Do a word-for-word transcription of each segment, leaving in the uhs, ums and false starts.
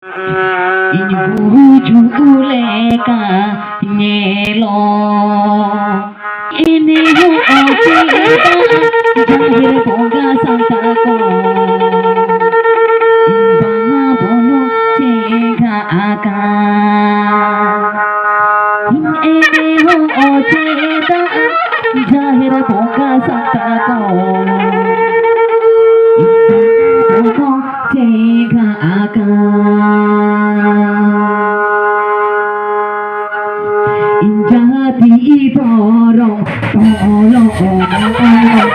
ᱤᱧ ᱜᱩᱡᱩᱜ ᱞᱮᱠᱟ ᱧᱮᱞᱚᱜ᱾ ᱮᱱᱮ ᱦᱚᱸ ᱪᱮᱫᱟᱜ ᱡᱟᱦᱮᱨ ᱵᱚᱸᱜᱟ ᱥᱟᱱᱛᱟᱲ ᱠᱚ ᱵᱟᱝᱟ ᱵᱚᱱᱚ ᱪᱮᱸᱜᱷᱟ ᱟᱠᱟᱱ? ᱮᱱᱮ ᱦᱚᱸ ᱪᱮᱫᱟᱜ ᱡᱟᱦᱮᱨ ᱵᱚᱸᱜᱟ ᱥᱟᱱᱛᱟᱲ ᱠᱚ ᱵᱟᱝᱟ ᱵᱚᱱᱚ ᱪᱮᱸᱜᱷᱟ ᱟᱠᱟᱱ? ᱡᱟᱹᱛᱤ ᱫᱷᱚᱨᱚᱢ ᱚᱞᱚᱜ ᱚᱞᱚᱜ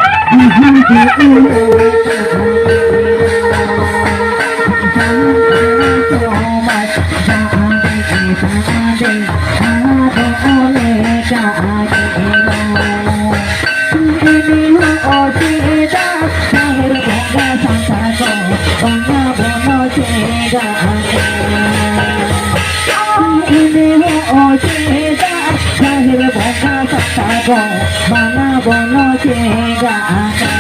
ᱥᱚᱢᱟᱡᱽ ᱟᱫᱚ ᱚᱞᱮ ᱪᱟᱜ ᱜᱮᱞᱚ᱾ ᱮᱱᱮ ᱦᱚᱸ ᱪᱮᱫᱟᱜ ᱡᱟᱦᱮᱨ ᱵᱚᱸᱜᱟ ᱥᱟᱱᱛᱟᱲ ᱠᱚ ᱵᱟᱝᱟ ᱵᱚᱱᱚ ᱪᱮᱸᱜᱷᱟ ᱟᱠᱟᱱ? ᱮᱱᱮ ᱦᱚᱸ ᱪᱮᱫᱟᱜ ᱡᱟᱦᱮᱨ ᱵᱚᱸᱜᱟ ᱥᱟᱱᱛᱟᱲ ᱠᱚ ᱵᱟᱝᱟ ᱵᱚᱱᱚ ᱪᱮᱸᱜᱷᱟ ᱟᱠᱟᱱ?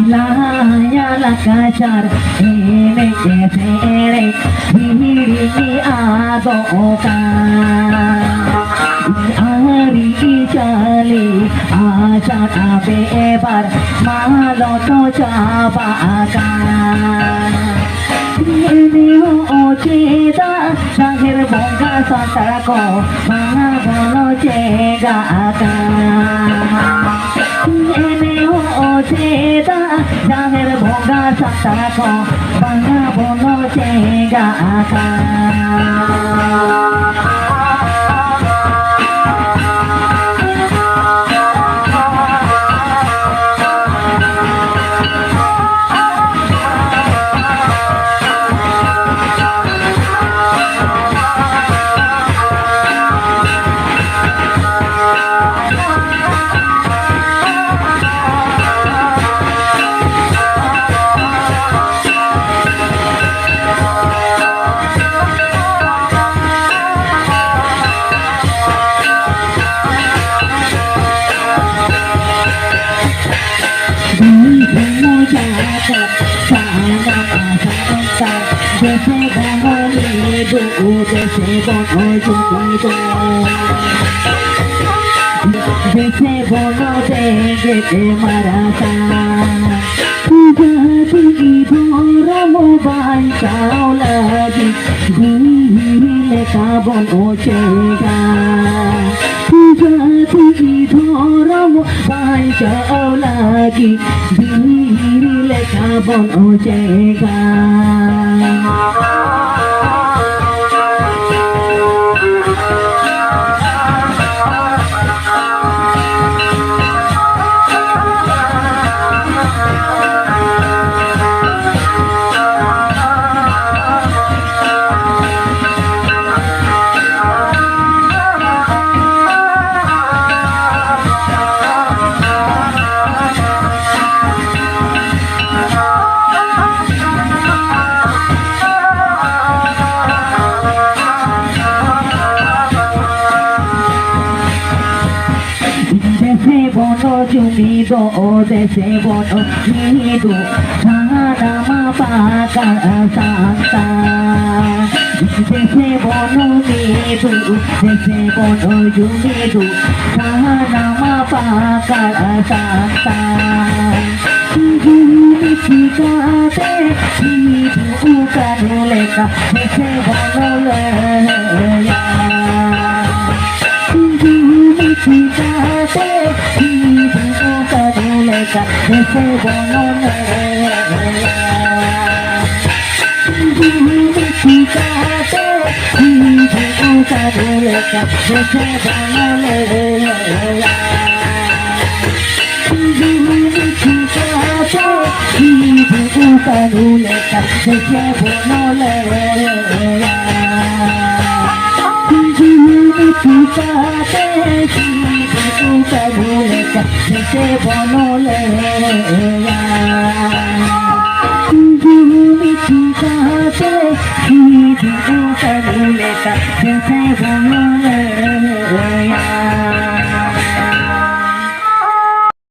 ᱞᱟᱭᱟ ᱞᱟᱠᱪᱟᱨ ᱮᱱᱮᱡ ᱥᱮᱨᱮᱧ ᱦᱤᱲᱤᱧ ᱟᱫᱚᱜ ᱠᱟᱱ᱾ ᱟᱹᱨᱤᱪᱟᱹᱞᱤ ᱟᱪᱟᱨ ᱵᱮᱵᱷᱟᱨ ᱢᱟᱞᱚᱴ ᱪᱟᱵᱟ ᱟᱠᱟᱱ᱾ ᱮᱱᱮ ᱦᱚᱸ ᱪᱮᱫᱟᱜ ᱡᱟᱦᱮᱨ ᱵᱚᱸᱜᱟ ᱥᱟᱱᱛᱟᱲ ᱠᱚ ᱵᱟᱝᱟ ᱵᱚᱱᱚ ᱪᱮᱸᱜᱷᱟ ᱟᱠᱟᱱ? ᱮᱱᱮ ᱦᱚᱸ ᱪᱮᱫᱟᱜ ᱡᱟᱦᱮᱨ ᱵᱚᱸᱜᱟ ᱥᱟᱱᱛᱟᱲ ᱠᱚ ᱵᱟᱝᱟ ᱵᱚᱱᱚ ᱪᱮᱸᱜᱷᱟ ᱟᱠᱟᱱ? ᱫᱮᱥᱮ ᱵᱚᱱᱚ ᱢᱤᱫᱚᱜ, ᱫᱮᱥᱮ ᱵᱚᱱᱚ ᱡᱩᱢᱤᱫᱚᱜ᱾ ᱫᱮᱥᱮ ᱵᱚᱱᱚ ᱨᱮᱸᱜᱮᱡ ᱢᱟᱨᱟᱥᱟ᱾ ᱡᱟᱹᱛᱤ ᱫᱷᱚᱨᱚᱢ ᱵᱟᱧᱪᱟᱣ ᱞᱟᱹᱜᱤᱫ ᱵᱤᱨ ᱞᱮᱠᱟ ᱵᱚᱱ ᱚᱪᱮᱜᱟ᱾ ᱡᱟᱹᱛᱤ ᱫᱷᱚᱨᱚᱢ ᱵᱟᱧᱪᱟᱣ ᱞᱟᱹᱜᱤᱫ ᱵᱤᱨ ᱞᱮᱠᱟ ᱵᱚᱱ ᱚᱪᱮᱜᱟ᱾ ᱫᱮᱥᱮ ᱵᱚᱱᱚ ᱡᱩᱢᱤᱫᱚᱜ, ᱫᱮᱥᱮ ᱵᱚᱱᱚ ᱢᱤᱫᱚᱜ, ᱥᱟᱱᱟᱢ ᱯᱟᱠᱟᱲ ᱥᱟᱱᱛᱟᱲ᱾ ᱫᱮᱥᱮ ᱵᱚᱱᱚ ᱢᱤᱫᱚᱜ, ᱫᱮᱥᱮ ᱵᱚᱱᱚ ᱡᱩᱢᱤᱫᱚᱜ, ᱥᱟᱱᱟᱢ ᱯᱟᱠᱟᱲ ᱥᱟᱱᱛᱟᱲ᱾ ᱡᱩᱢᱤᱫ ᱠᱟᱛᱮ ᱥᱤᱫᱩ ᱠᱟᱹᱱᱦᱩ ᱞᱮᱠᱟ ᱫᱮᱥᱮ ᱵᱚᱱᱚ ᱞᱟᱹᱲᱦᱟᱹᱭᱟ᱾ ᱡᱩᱢᱤᱫ ᱠᱟᱛᱮ ᱥᱤᱫᱩ ᱠᱟᱹᱱᱦᱩ ᱞᱮᱠᱟ ᱫᱮᱥᱮ ᱵᱚᱱᱚ ᱞᱟᱹᱲᱦᱟᱹᱭᱟ᱾ ᱡᱩᱢᱤᱫ ᱠᱟᱛᱮ ᱥᱤᱫᱩ ᱠᱟᱹᱱᱦᱩ ᱞᱮᱠᱟ ᱫᱮᱥᱮ ᱵᱚᱱᱚ ᱞᱟᱹᱲᱦᱟᱹᱭᱟ᱾ ᱡᱩᱢᱤᱫ ᱠᱟᱛᱮ ᱥᱤᱫᱩ ᱠᱟᱹᱱᱦᱩ ᱞᱮᱠᱟ ᱫᱮᱥᱮ ᱵᱚᱱᱚ ᱞᱟᱹᱲᱦᱟᱹᱭᱟ᱾ ᱡᱩᱢᱤᱫ ᱠᱟᱛᱮ ᱥᱤᱫᱩ ᱠᱟᱹᱱᱦᱩ ᱞᱮᱠᱟ ᱫᱮᱥᱮ ᱵᱚᱱᱚ ᱞᱟᱹᱲᱦᱟᱹᱭᱟ᱾ ᱡᱩᱢᱤᱫ ᱠᱟᱛᱮ ᱥᱤᱫᱩ ᱠᱟᱹᱱᱦᱩ ᱞᱮᱠᱟ ᱫᱮᱥᱮ ᱵᱚᱱᱚ ᱞᱟᱹᱲᱦᱟᱹᱭᱟ᱾